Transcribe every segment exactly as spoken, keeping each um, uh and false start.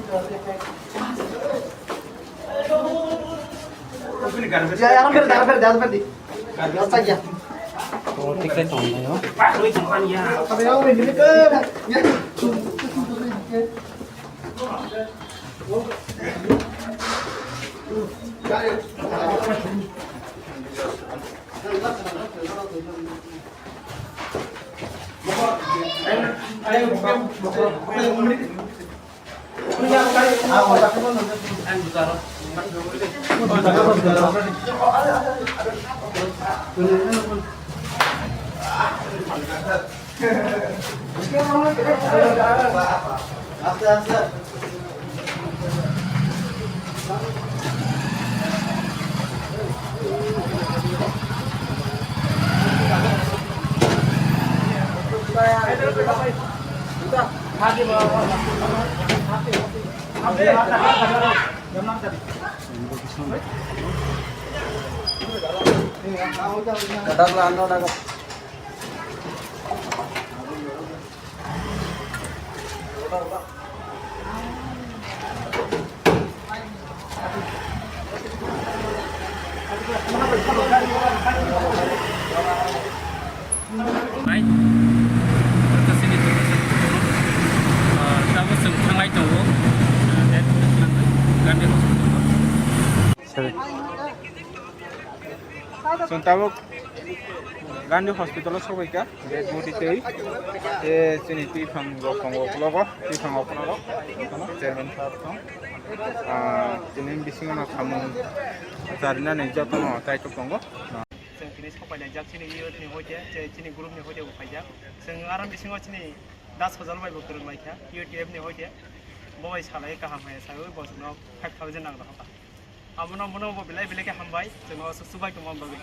Ya, ya, aram ber di, aram ber di, aram ber di. Garbage. Garbage ya. Oh, ticket on, ayo. Tapi yang ini ke, ya. Hai. Tabuk chwng thanglai tongo. Gandhi Hospital. Chwng tabuk Gandhi Hospital o sokbaikha, dead body tei, tei chini twiphang rok tongo uklogo, twiphang okologo, chairman sir tong. Ah, tini bisingo no samung charinani jotono kaitor tongo. Chwng tini sok pailaijak chini youth ni hoite, chini group ni hoite bo paijak. Chwng aram bisingo chini Das Hojal bai bo kwrwng laikha, U T F ni hoite. Bo bai salai kaham hai sawi bo chwngno five thousand nang rw kha. Abono, bono bo belai belai khe hambai, chwngno aswk chubai tongma bagwi.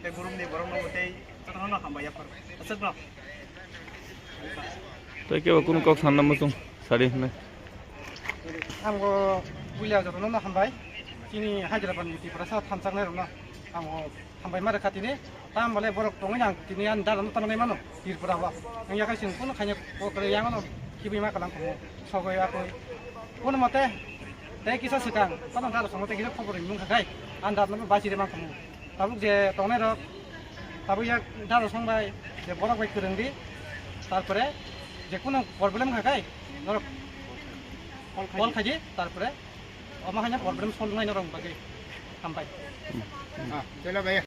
Tei gurumni borokno bo tei jotono hambai yaphar. Aswkno. Tei kebo kunu kok sanna muchung sadi hwnwi. Ang bo puila jotono no hambai. Chini Hyderabad ni Tiprasa thanchaknai rokno ang bo hambai ma rwkha tini. Tam bole borok tongwi nang tini ani dara no tangnai mano Tripura o. Ang yakai chwng kunu khaina kokre yang no khibui ma kalang khumu sogoi akoi. Kono mote tei kisa swkang kono dara songmo tei kisa khobor ring nung kha khai ani dara no bachiri ma khumu. Tabuk je tongnai rok tabuk yak dara song bai je borok bai kwrwng di, tarpore je kunu problem kha khai norok call khaidi, tarpore omo haino problem solve nai norok bagwi. Hambai. Ah, chalo bhai.